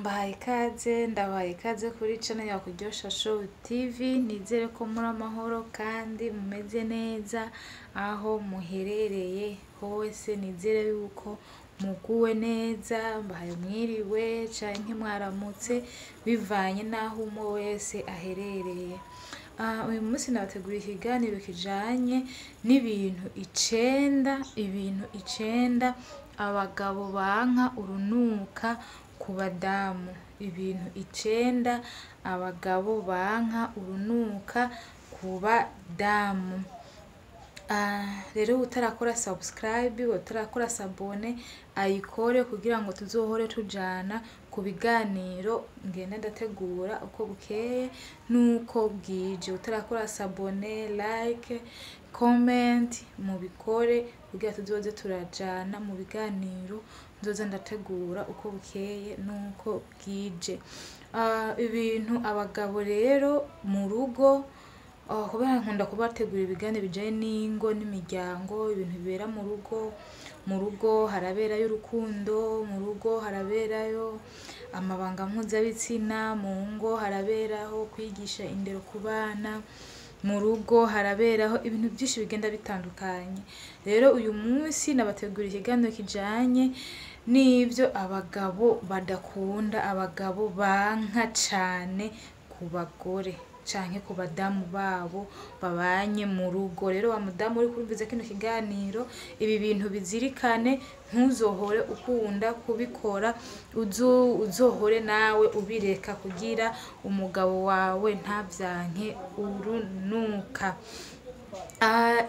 Mbahaye ikaze, ndabahaye ikaze kuri channel ya Kuryosha Show TV. Nizere ko muri amahoro kandi mumeze neza aho muherereye hose. Nizere yuko muguwe neza. Mbahaye mwiriwe canke mwaramutse, bivanye n'aho umwe wese aherereye. Uyu munsi nabateguriye ikiganiro kijanye n'ibintu 9, ibintu 9 abagabo banka urunuka ku badamu. Ibintu 9 abagabo banka urunuka ku badamu. Rero utarakora subscribe, utarakora s'abonner, ayikore kugira ngo tuzohore tujana ku biganiro ngenda ndategura uko bukeye nuko bwije. Utarakora s'abonner, like, comment, mubikore kugira tuzoze turajana mu biganiro nzoza ndategura uko bukeye nuko bwije. Ibintu abagabo rero mu rugo, kubera nkunda kubategura ibiganiro bijanye n'ingo n'imiryango, ibintu bibera mu rugo. Mu rugo haraberayo urukundo, mu rugo haraberayo amabanga mpuzabitsina, mu ngo haraberaho kwigisha indero ku bana, mu rugo haraberaho ibintu byinshi bigenda bitandukanye. Rero uyu munsi nabateguriye ikiganiro kijanye n'ivyo abagabo badakunda, abagabo banka cane ku bagore canke ku badamu babo babanye mu rugo. Rero wa mudamu uri kurumviza kino kiganiro, ibi bintu bizirikane, ntuzohore ukunda kubikora, uzohore nawe ubireka kugira umugabo wawe ntavyanke urunuka.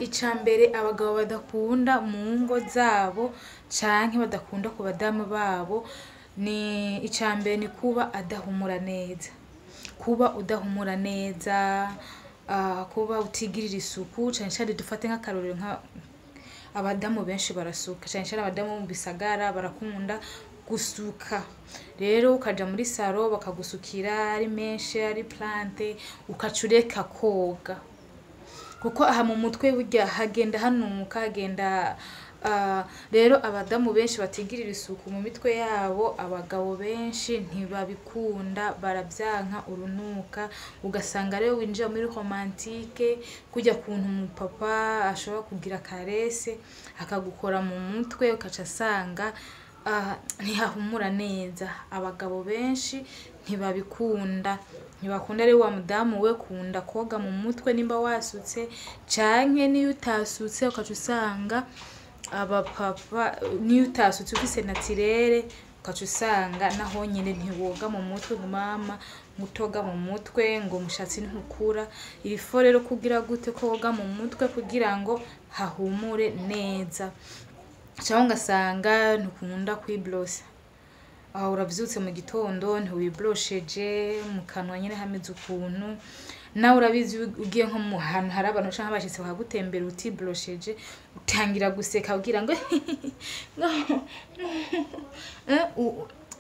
Ica mbere abagabo badakunda mu ngo zabo canke badakunda ku badamu babo ni ica mbere ni kuba adahumura neza. Kuba udahumura neza, kuba utigirira isuku, cane cane dufate nk'akarorero nka abadamu benshi barasuka, cane cane abadamu mu bisagara barakunda gusuka. Rero ukaja muri salon bakagusukira ari menshi, ari plante, ukaca ureka koga, kuko aha mu mutwe burya hagenda hanuka, hagenda. Rero abadamu benshi batigirira isuku mu mitwe yabo, abagabo benshi ntibabikunda, baravyanka urunuka. Ugasanga rero winjira muri romantique, kurya kuntu umupapa ashobora kugira caresse akagukora mu mutwe, ukaca asanga ntihahumura neza. Abagabo benshi ntibabikunda, ntibakunda. Rero wa mudamu we, kunda koga mu mutwe nimba wasutse, canke niyo utasutse ukaca usanga abapapa, niyo utasutse ufise naturelle, ukaca usanga naho nyene ntiwoga mu mutwe, ngo mama ngutoga mu mutwe ngo umushatsi ntukura. Il faut rero kugira gute? Koga mu mutwe kugira ngo hahumure neza. Canke ugasanga ntukunda kwibrosa, aho uravyutse mu gitondo ntiwibrosheje, mu kanwa nyene hameze ukuntu. Nawe urabizi, ugiye nko mu hantu hari abantu canke abashitsi bakagutembera utibrosheje, utangira guseka ugira ngo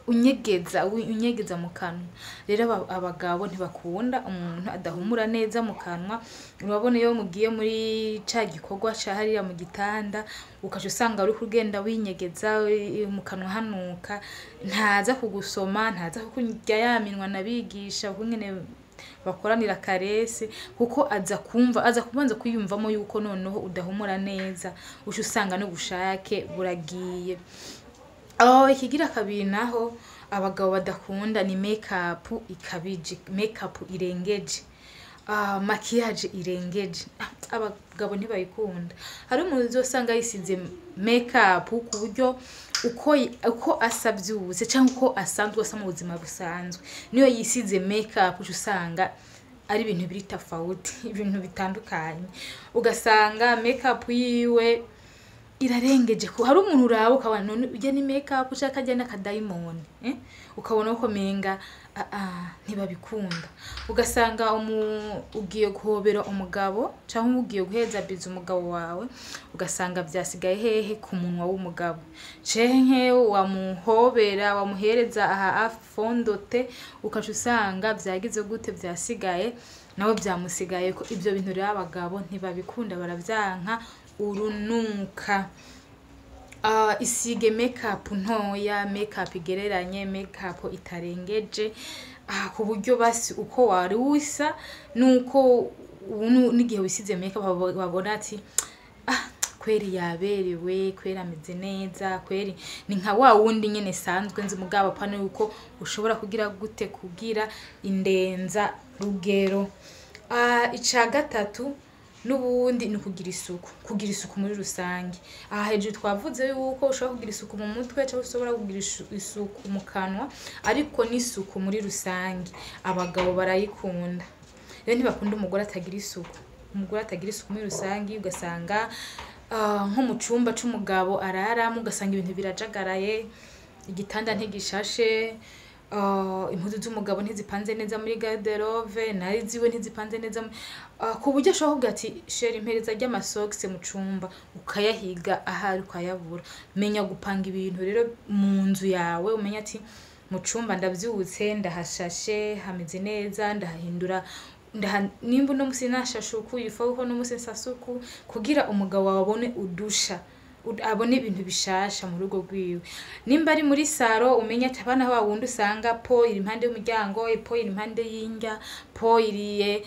unyegeza, unyegeza mu kanwa. Rero abagabo ntibakunda umuntu adahumura neza mu kanwa. Urabona iyo mugiye muri ca gikorwa ca hariya mu gitanda, ukaca usanga uriko ugenda winyegeza mu kanwa hanuka, ntaza kugusoma, ntaza kukurya ya minwa nabigisha ukungene bakoranira caresse, kuko aza kumva, aza kubanza kwiyumvamo yuko noneho udahumura neza, uca usanga n'ubushake buragiye aho. Ikigira kabiri naho abagabo badakunda ni make up ikabije, make up irengeje, maquillage irengeje. Abagabo ntibayikunda. Hari umuntu uzosanga yisize make up ku buryo uko asa vyuse cyangwa uko asanzwe asa mu buzima busanzwe, niyo yisize make up uca usanga ari ibintu biri tofauti, ibintu bitandukanye. Ugasanga make up yiwe irarengeje, ko hari umuntu uraba ukabona none ujya ni make up ushaka ajya n'akadayimoni, eh? Ukabona ko menga ntibabikunda. Ugasanga ugiye guhobera umugabo cyangwa ugiye guheza biza umugabo wawe, ugasanga byasigaye hehe? Ku munwa w'umugabo. Canke wamuhobera, wamuhereza aha afondote, ukaca usanga vyagize gute? Vyasigaye nawe, byamusigaye ko. Ibyo bintu rero abagabo ntibabikunda, baravyanka urunuka. Isige makeup ntoya, makeup igereranye, makeup itarengeje, ku buryo basi uko wari usa nuko ubu n'igihe wisize makeup babona ati: "Ah, kweri yaberewe, kweri ameze neza, kweri ni nka wa wundi nyene sanzwe nzi." Mugabo apana yuko ushobora kugira gute, kugira indenza rugero. Ica gatatu n'ubundi ni ukugira isuku, kugira isuku muri rusange. Aha hejuru twavuze yuko ushobora kugira isuku mu mutwe cyangwa ushobora kugira isuku mu kanwa, ariko n'isuku muri rusange abagabo barayikunda. Rero ntibakunda umugore atagira isuku, umugore atagira isuku muri rusange. Ugasanga nko mu cumba c'umugabo araramo, ugasanga ibintu birajagaraye, igitanda ntigishashe, impuzu z'umugabo ntizipanze neza muri garde-robe, nayo ziwe ntizipanze neza, ku buryo ashobora kuvuga ati: "Chéri, mpereza ry'amasogisi mu cumba," ukayahiga ahari ukayabura. Menya gupanga ibintu rero mu nzu yawe, umenye ati: "Mu cumba ndavyutse ndahashashe, hameze neza, ndahahindura, nimba uno musi nashashe uku, il faut ko uno musi nsasa uku," kugira umugabo wawe abone udusha, abone ibintu bishasha mu rugo rwiwe. Nimba ari muri salon, umenye ati abana wa wundi usanga pot iri impande y'umuryango, pot iri impande y'indya, pot iriye,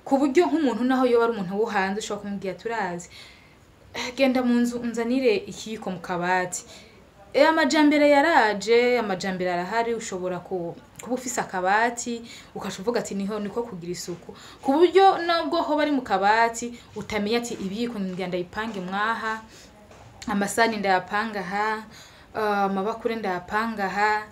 ku buryo nk'umuntu naho yoba ari umuntu wo hanze ushobora kumubwira: "Turazi, genda mu nzu unzanire ikiyiko mu kabati." Amajambere yaraje, amajambere arahari. Ushobora kuba ufise akabati, ukaca uvuga ati niho niko kugira isuku, ku buryo nubwo hoba ari mu kabati utamenya ati ibiyiko ngira ndayipange mwaha, amasani ndayapanga aha, amabakure ndayapanga aha,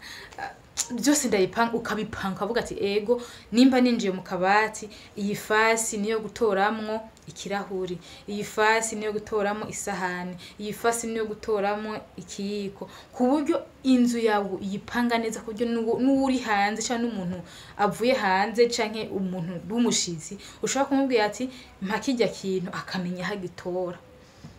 byose ndayipanga. Ukabipanga ukavuga ati: "Ego, nimba ninjiye mu kabati, iyi fasi niyo gutoramwo ikirahuri, iyi fasi niyo gutoramo isahani, iyi fasi niyo gutoramo ikiyiko," ku buryo inzu yawe uyipanga neza, ku buryo n'uwuri hanze canke n'umuntu avuye hanze canke umuntu w'umushitsi ushobora kumubwira ati: "Mpa kirya kintu," akamenya aho agitora.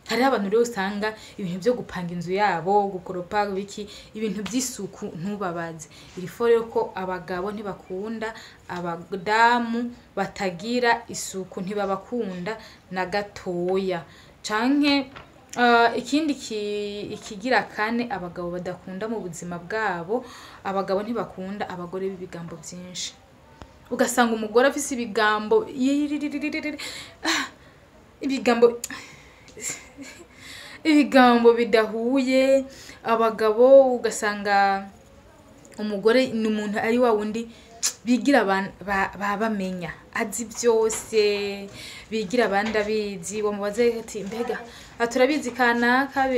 Hariho abantu rero usanga ibintu vyo gupanga inzu yabo, gukoropa, biki, ibintu vy'isuku ntubabaze. Il faut rero ko abagabo ntibakunda abadamu batagira isuku, ntibabakunda na gatoya. Canke ikindi ikigira kane abagabo badakunda mu buzima bwabo, abagabo ntibakunda abagore b'ibigambo vyinshi. Ugasanga umugore afise ibigambo, ibigambo bidahuye. Abagabo ugasanga umugore ni umuntu ari wa wundi bigira bamenya azi byose, bigira abandi abizi. Wamubaze ati: "Mbega turabizi kanaka,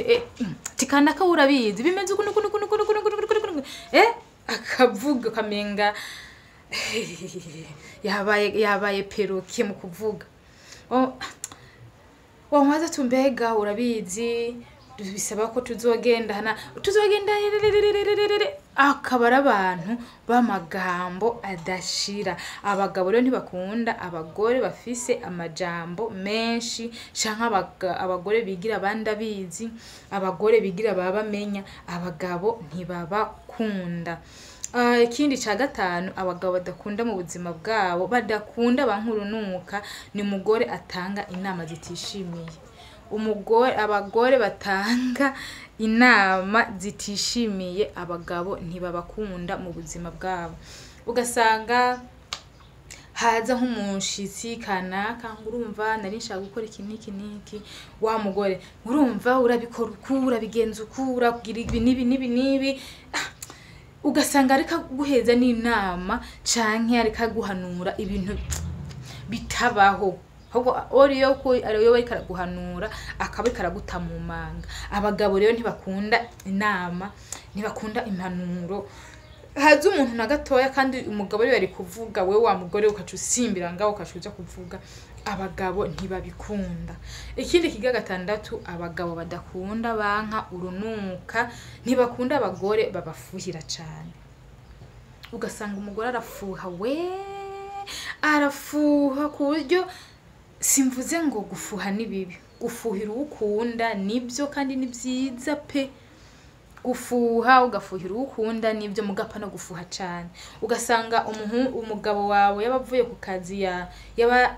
ti kanaka urabizi bimeze uku nuku nuku nuku nuku nuku nuku nuku nuku," akavuga ukamenga yabaye perroquet mu kuvuga. Wamubaza ati: "Mbega urabizi bisaba ko tuzogendana, tuzogenda," akaba ari abantu b'amagambo adashira. Abagabo rero ntibakunda abagore bafise amajambo menshi, canke abagore bigira abandi abizi, abagore bigira baba bamenya. Abagabo ntibabakunda. Ikindi ca gatanu abagabo badakunda mu buzima bwabo, badakunda bankurunuka, ni umugore atanga inama zitishimiye. Umugore, abagore batanga inama zitishimiye, abagabo ntibabakunda mu buzima bwabo. Ugasanga haza nk'umushitsi kanaka ngo: "Urumva nari nshaka gukora iki n'iki n'iki." Wa mugore: "Urumva urabikora uku, urabigenza uku, uragira ibi n'ibi n'ibi n'ibi." Ugasanga ariko aguheza n'inama canke ariko aguhanura ibintu bitabaho, ahubwo oriyo ko ariyo ariko araguhanura akaba ariko araguta mu manga. Abagabo rero ntibakunda inama, ntibakunda impanuro. Haza umuntu na gatoya kandi umugabo ariwe ari kuvuga, wewe wa mugore ukaca usimbira ngaho, ukaca uja kuvuga. Abagabo ntibabikunda. Ikindi kiga gatandatu abagabo badakunda, banka urunuka, ntibakunda abagore babafuhira cane. Ugasanga umugore arafuha, we arafuha ku buryo, simvuze ngo gufuha ni bibi, gufuhira uwo ukunda nibyo kandi ni byiza pe. Gufuha, ugafuhira uwo ukunda nibyo, mugapfa no gufuha cane. Ugasanga umugabo wawe yaba avuye ku kazi, yaba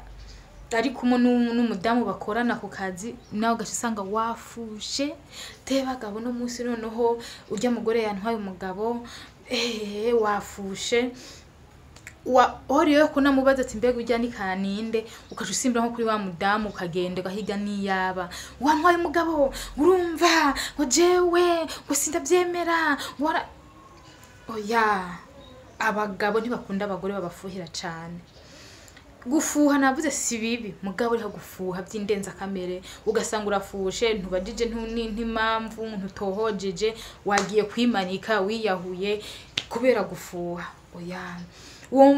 Ari kumwe n'umudamu bakorana ku kazi, nawe ugaca usanga wafushe te bagabo no munsi, noneho urya mugore yantwaye umugabo, wafushe wa ori yo kunamubaza ati mbega urya ni kaninde, ukaca usimbira nko kuri wa mudamu, ukagenda ugahiga niyaba wantwaye umugabo, urumva ngo jewe ngo sindavyemera wara. Oya, abagabo ntibakunda abagore babafuhira cane. Gufuha navuze si bibi, mugabo uriho gufuha by'indenzakamere, ugasanga urafushe, ntubajije ntimpamvu, ntutohojeje, wagiye kwimanika, wiyahuye kubera gufuha. Oya,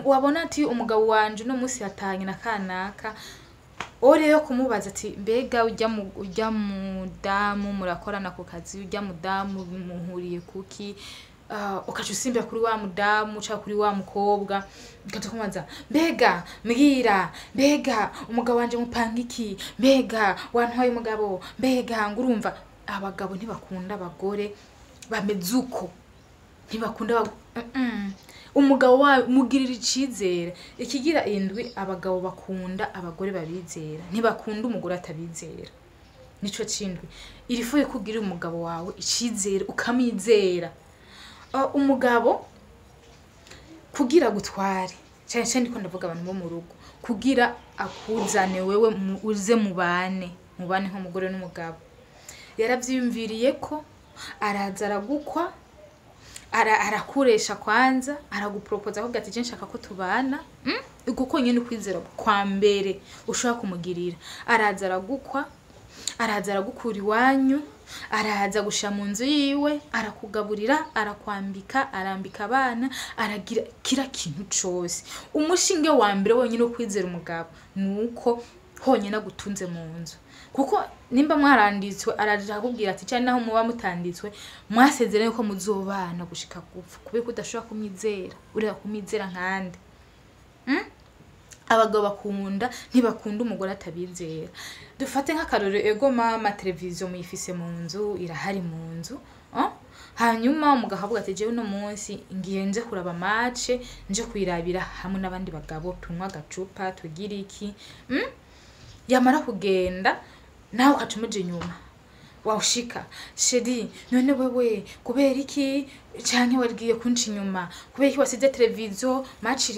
wabona ati umugabo wanje uno munsi yatanye na kanaka, ore yo kumubaza ati mbega ujya mudamu murakorana ku kazi, ujya mudamu muhuriye kuki? Ukaca usimbira kuri wa mudamu canke kuri wa mukobwa, ukaca kumubaza mbega mbwira, mbega umugabo wanje mupanga iki, mbega wantwaye umugabo, mbega ngo. Urumva abagabo ntibakunda abagore bameze uko, ntibakunda Umugabo wawe mugirira icizere. Ikigira indwi, abagabo bakunda abagore babizera, ntibakunda umugore atabizera. Nico cindwi, irifu yo kugirira umugabo wawe icizere, ukamwizera. Umugabo kugira gutware, cyane cyane ndiko ndavuga abantu bo mu rugo, kugira akuzane wewe uze mubane nk'umugore n'umugabo, yaravyiyumviriye ko araza aragukwa, arakuresha kwanza, aragupropoza, avuga ati je nshaka ko tubana, Uko konyene ukwizera kwa mbere ushobora kumugirira. Araza aragukwa, araza aragukura iwanyu, araza gushira mu nzu yiwe, arakugaburira, arakwambika, arambika abana, aragira kira kintu cose. Umushinge wa mbere wonyine wo kwizera umugabo ni uko honyine agutunze mu nzu, kuko nimba mwaranditswe, araja akubwira ati, cyane naho muba mutanditswe, mwasezeranye ko muzobana gushika gupfa. Kubera ko udashobora kumwizera, ureka kumwizera nkande? Abagabo bakunda, ntibakunda umugore atabizera. Dufate nk'akarorero, ego mama, televiziyo muyifise mu nzu, irahari mu nzu, oh? Hanyuma umugabo akavuga ati jewe uno munsi ngiye nje kuraba match, nje kuyirabira hamwe n'abandi bagabo, tunywa agacupa, tugira iki, Yamara kugenda, nawe ukaca umuja inyuma, wawushika, chéri, none wewe kubera iki canke wagiye kunca inyuma, kubera iki wasize televiziyo match?